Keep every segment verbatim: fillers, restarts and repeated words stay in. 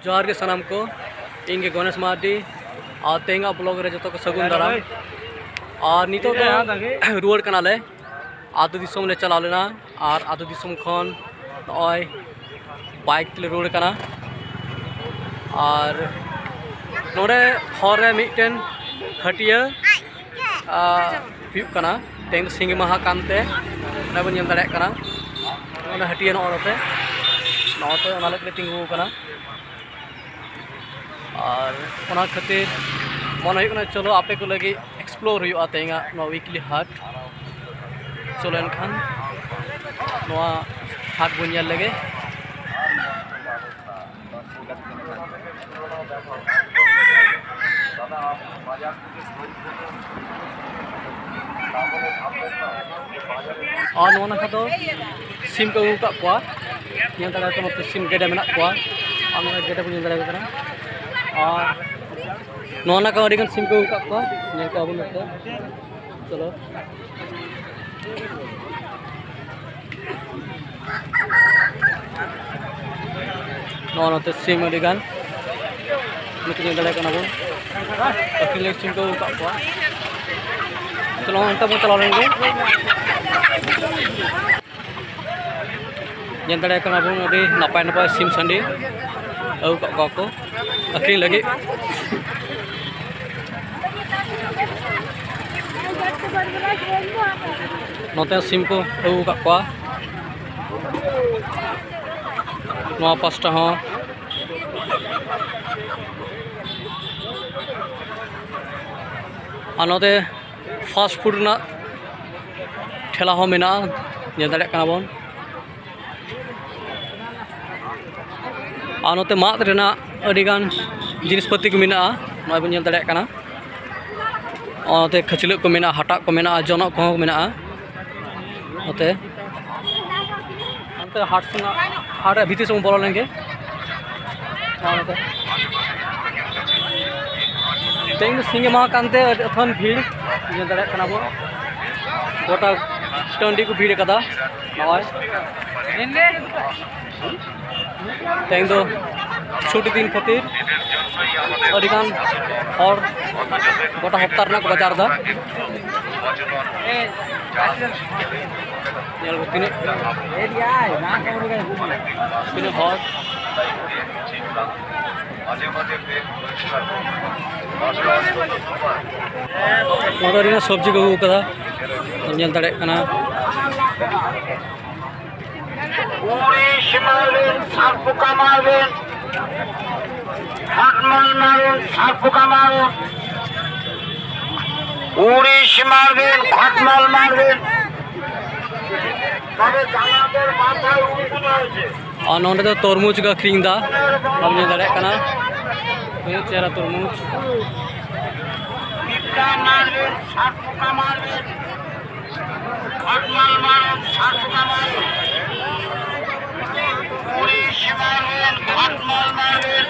ᱡᱚᱦᱟᱨ ᱜᱮ ᱥᱟᱱᱟᱢ ᱠᱚ, ᱤᱧ ᱜᱮ ᱜᱚᱱᱮᱥ ᱢᱟᱨᱰᱤ᱾ ᱟᱨ ᱛᱮᱦᱮᱧᱟᱜ ᱵᱞᱚᱜ ᱨᱮ ᱡᱚᱛᱚ ᱠᱚ ᱥᱟᱹᱜᱩᱱ ᱫᱟᱨᱟᱢ᱾ ᱟᱨ ᱱᱤᱛᱚᱜ ᱫᱚ ᱨᱩᱣᱟᱹᱲ ᱠᱟᱱᱟᱞᱮ, ᱟᱹᱛᱩ ᱫᱤᱥᱚᱢ ᱞᱮ ᱪᱟᱞᱟᱣ ᱞᱮᱱᱟ᱾ ᱟᱨ ᱟᱹᱛᱩ ᱫᱤᱥᱚᱢ ᱠᱷᱚᱱ ᱱᱚᱜᱼᱚᱭ ᱵᱟᱭᱤᱠ ᱛᱮᱞᱮ ᱨᱩᱣᱟᱹᱲ ᱠᱟᱱᱟ᱾ ᱟᱨ ᱱᱚᱰᱮ ᱦᱚᱨ ᱨᱮ ᱢᱤᱫᱴᱮᱱ ᱦᱟᱹᱴᱤᱭᱟᱹ ᱟᱨ ᱦᱩᱭᱩᱜ ᱠᱟᱱᱟ᱾ ᱛᱮᱦᱮᱧ ᱫᱚ ᱥᱤᱸᱜᱤ ᱢᱟᱦᱟ ᱠᱟᱱᱛᱮ ᱚᱱᱟ ᱵᱚᱱ ᱧᱮᱞ ᱫᱟᱲᱮᱭᱟᱜ ᱠᱟᱱᱟ, ᱚᱸᱰᱮ ᱦᱟᱹᱴᱤᱭᱟᱹ ᱱᱚᱜᱼᱚ ᱱᱚᱛᱮ, ᱱᱚᱜᱼᱚᱛᱮ ᱚᱱᱟ ᱞᱟᱹᱜᱤᱫ ᱞᱮ ᱛᱤᱸᱜᱩ ᱟᱠᱟᱱᱟ᱾ ᱟᱨ ᱚᱱᱟ ᱠᱷᱟᱹᱛᱤᱨ ᱢᱚᱱᱮ ᱦᱩᱭᱩᱜ ᱠᱟᱱᱟ, ᱪᱚᱞᱚ ᱟᱯᱮ ᱠᱚ ᱞᱟᱹᱜᱤᱫ ᱮᱠᱥᱯᱞᱳᱨ ᱦᱩᱭᱩᱜᱼᱟ ᱛᱮᱦᱮᱧᱟᱜ ᱱᱚᱣᱟ ᱩᱭᱤᱠᱞᱤ ᱦᱟᱴ᱾ ᱪᱚᱞᱚ ᱮᱱᱠᱷᱟᱱ ᱱᱚᱣᱟ ᱦᱟᱴ ᱵᱚᱱ ᱧᱮᱞ ᱞᱮᱜᱮ᱾ ᱟᱨ ᱱᱚᱣᱟ ᱱᱟᱠᱷᱟ ᱫᱚ ᱥᱤᱢ ᱠᱚ ᱟᱹᱜᱩ ᱟᱠᱟᱫ ᱠᱚᱣᱟ᱾ ᱧᱮᱞ ᱫᱟᱲᱮᱭᱟᱠᱚ ᱱᱚᱛᱮ ᱥᱤᱢ ᱜᱮᱰᱮ ᱢᱮᱱᱟᱜ ᱠᱚᱣᱟ᱾ ᱟᱨ ᱱᱚᱣᱟ ᱜᱮᱰᱮ ᱵᱚᱱ ᱧᱮᱞ ᱫᱟᱲᱮᱭᱟᱠᱚ ᱠᱟᱱᱟ᱾ ᱟᱨ ᱱᱚᱣᱟ ᱱᱟᱠᱷᱟ ᱟᱹᱰᱤᱜᱟᱱ ᱥᱤᱢ ᱠᱚ ᱟᱹᱜᱩ ᱟᱠᱟᱫ ᱠᱚᱣᱟ᱾ ᱧᱮᱞ ᱠᱚᱣᱟ ᱵᱚᱱ ᱱᱚᱛᱮ᱾ ᱪᱚᱞᱚ᱾ ᱱᱚᱜᱼᱚ ᱱᱚᱛᱮ ᱥᱤᱢ ᱟᱹᱰᱤ ᱜᱟᱱ᱾ ᱱᱩᱠᱩ ᱧᱮᱞ ᱫᱟᱲᱮᱭᱟᱜ ᱠᱟᱱᱟ ᱵᱚᱱ᱾ ᱟᱹᱠᱷᱨᱤᱧ ᱞᱟᱹᱜᱤᱫ ᱥᱤᱢ ᱠᱚ ᱟᱹᱜᱩ ᱟᱠᱟᱫ ᱠᱚᱣᱟ᱾ ᱛᱚ, ᱱᱚᱜᱼᱚ ᱱᱚᱱᱛᱮ ᱵᱚᱱ ᱪᱟᱞᱟᱣ ᱞᱮᱱ ᱜᱮ᱾ ᱧᱮᱞ ᱫᱟᱲᱮᱭᱟᱜ ᱠᱟᱱᱟ ᱵᱚᱱ ᱟᱹᱰᱤ ᱱᱟᱯᱟᱭ ᱱᱟᱯᱟᱭ ᱥᱤᱢ ᱥᱟᱺᱰᱤ ᱟᱹᱜᱩ ᱟᱠᱟᱫ ᱠᱚᱣᱟ ᱠᱚ ᱟᱹᱠᱷᱨᱤᱧ ᱞᱟᱹᱜᱤᱫ᱾ ᱱᱚᱛᱮ ᱥᱤᱢ ᱠᱚ ᱟᱹᱜᱩ ᱟᱠᱟᱫ ᱠᱚᱣᱟ᱾ ᱱᱚᱣᱟ ᱯᱟᱥᱴᱟ ᱦᱚᱸ᱾ ᱟᱨ ᱱᱚᱛᱮ ᱯᱷᱟᱥᱴ ᱯᱷᱩᱰ ᱨᱮᱱᱟᱜ ᱴᱷᱮᱞᱟ ᱦᱚᱸ ᱢᱮᱱᱟᱜᱼᱟ, ᱧᱮᱞ ᱫᱟᱲᱮᱭᱟᱜ ᱠᱟᱱᱟ ᱵᱚᱱ᱾ ᱟᱨ ᱱᱚᱛᱮ ᱢᱟᱫ ᱨᱮᱱᱟᱜ ᱟᱹᱰᱤᱜᱟᱱ ᱡᱤᱱᱤᱥ ᱯᱟᱹᱛᱤ ᱠᱚ ᱢᱮᱱᱟᱜᱼᱟ, ᱱᱚᱜᱼᱚᱭ ᱵᱚᱱ ᱧᱮᱞ ᱫᱟᱲᱮᱭᱟᱜ ᱠᱟᱱᱟ᱾ ᱟᱨ ᱱᱚᱛᱮ ᱠᱷᱟᱹᱪᱞᱟᱹᱜ ᱠᱚ ᱢᱮᱱᱟᱜᱼᱟ, ᱦᱟᱴᱟᱜ ᱠᱚ ᱢᱮᱱᱟᱜᱼᱟ, ᱡᱚᱱᱚᱜ ᱠᱚᱦᱚᱸ ᱢᱮᱱᱟᱜᱼᱟ᱾ ᱱᱚᱛᱮ ᱦᱟᱱᱛᱮ ᱦᱟᱴ ᱥᱮᱱᱟᱜ, ᱦᱟᱴ ᱨᱮᱭᱟᱜ ᱵᱷᱤᱛᱤᱨ ᱥᱮᱫ ᱵᱚᱱ ᱵᱚᱞᱚ ᱞᱮᱱ ᱜᱮ᱾ ᱟᱨ ᱱᱚᱛᱮ ᱛᱮᱦᱮᱧ ᱫᱚ ᱥᱤᱸᱜᱮ ᱢᱟᱦᱟ ᱠᱟᱱᱛᱮ ᱟᱹᱰᱤ ᱟᱹᱛᱷᱟᱹᱱ ᱵᱷᱤᱲ ᱧᱮᱞ ᱫᱟᱲᱮᱭᱟᱜ ᱠᱟᱱᱟ ᱵᱚᱱ᱾ ᱜᱚᱴᱟ ᱴᱟᱺᱰᱤ ᱠᱚ ᱵᱷᱤᱲ ᱟᱠᱟᱫᱟ ᱱᱚᱜᱼᱚᱭ᱾ ᱛᱮᱦᱮᱧ ᱫᱚ ᱪᱷᱩᱴᱤ ᱫᱤᱱ ᱠᱷᱟᱹᱛᱤᱨ ᱟᱹᱰᱤᱜᱟᱱ ᱦᱚᱲ ᱜᱚᱴᱟ ᱦᱟᱯᱛᱟ ᱨᱮᱱᱟᱜ ᱠᱚ ᱵᱟᱡᱟᱨ ᱮᱫᱟ᱾ ᱧᱮᱞ ᱵᱚ ᱛᱤᱱᱟᱹᱜ, ᱛᱤᱱᱟᱹᱜ ᱦᱚᱲ᱾ ᱱᱚᱣᱟ ᱫᱚ ᱟᱹᱰᱤ ᱜᱟᱱ ᱥᱚᱵᱽᱡᱤ ᱠᱚ ᱟᱹᱜᱩ ᱠᱟᱫᱟ, ᱧᱮᱞ ᱫᱟᱲᱮᱭᱟᱜ ᱠᱟᱱᱟ᱾ ᱩᱲᱤ ᱥᱤᱢᱟᱹ ᱨᱮᱱ ᱥᱟᱨ ᱯᱚᱠᱟ ᱢᱟᱨ ᱨᱮᱱ, ᱠᱷᱟᱴᱢᱟᱞ ᱢᱟᱨ ᱨᱮᱱ ᱥᱟᱨ ᱯᱚᱠᱟ ᱢᱟᱨ ᱨᱮᱱ, ᱩᱲᱤ ᱥᱤᱢᱟᱹ ᱨᱮᱱ ᱠᱷᱟᱴᱢᱟᱞ ᱢᱟᱨ ᱨᱮᱱ᱾ ᱛᱚᱵᱮ ᱡᱟᱱᱟᱢᱮᱨ ᱢᱟᱛᱷᱟᱭ ᱩᱰᱩᱠ ᱦᱚᱪᱚ᱾ ᱟᱨ ᱱᱚᱸᱰᱮ ᱫᱚ ᱛᱚᱨᱢᱩᱡᱽ ᱠᱚ ᱟᱹᱠᱷᱨᱤᱧ ᱮᱫᱟ, ᱵᱟᱢ ᱧᱮᱞ ᱫᱟᱲᱮᱭᱟᱜ ᱠᱟᱱᱟ, ᱛᱤᱱᱟᱹᱜ ᱪᱮᱦᱨᱟ ᱛᱚᱨᱢᱩᱡᱽ᱾ ᱯᱤᱯᱨᱟ ᱢᱟᱨ ᱨᱮᱱ ᱥᱟᱨ ᱯᱚᱠᱟ ᱢᱟᱨ ᱨᱮᱱ᱾ ᱠᱷᱟᱴᱢᱟᱞ ᱢᱟᱨᱮᱱ ᱥᱟᱨ ᱯᱚᱠᱟ ᱢᱟᱨᱮᱱ, ᱩᱲᱤ ᱥᱤᱢᱟᱹ ᱨᱮᱱ ᱠᱷᱟᱴᱢᱟᱞ ᱢᱟᱨᱮᱱ᱾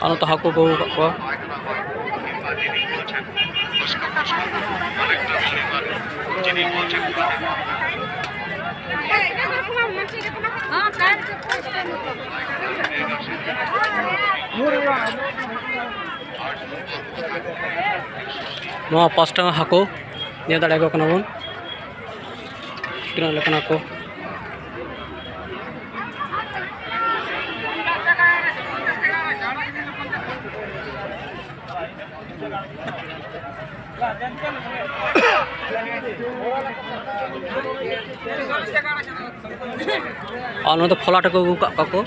ᱟᱨ ᱱᱚᱛᱮ ᱦᱟᱹᱠᱩ ᱠᱚ ᱟᱹᱜᱩ ᱠᱟᱜ ᱠᱚᱣᱟ᱾ ᱱᱚᱣᱟ ᱯᱟᱥ ᱴᱟᱝ ᱦᱟᱹᱠᱩ ᱧᱮᱞ ᱫᱟᱲᱮᱭᱟᱠᱚ ᱠᱟᱱᱟ ᱵᱚᱱ, ᱛᱤᱱᱟᱹᱜ ᱞᱮᱠᱟᱱ ᱦᱟᱹᱠᱩ᱾ ᱟᱨ ᱱᱚᱣᱟ ᱫᱚ ᱯᱷᱚᱞᱟᱴ ᱠᱚ ᱟᱹᱜᱩ ᱠᱟᱜ ᱠᱚᱣᱟ ᱠᱚ,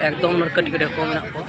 ᱮᱠᱫᱚᱢ ᱠᱟᱹᱴᱤᱡ ᱠᱟᱹᱴᱤᱡ ᱦᱟᱹᱠᱩ ᱢᱮᱱᱟᱜ ᱠᱚᱣᱟ᱾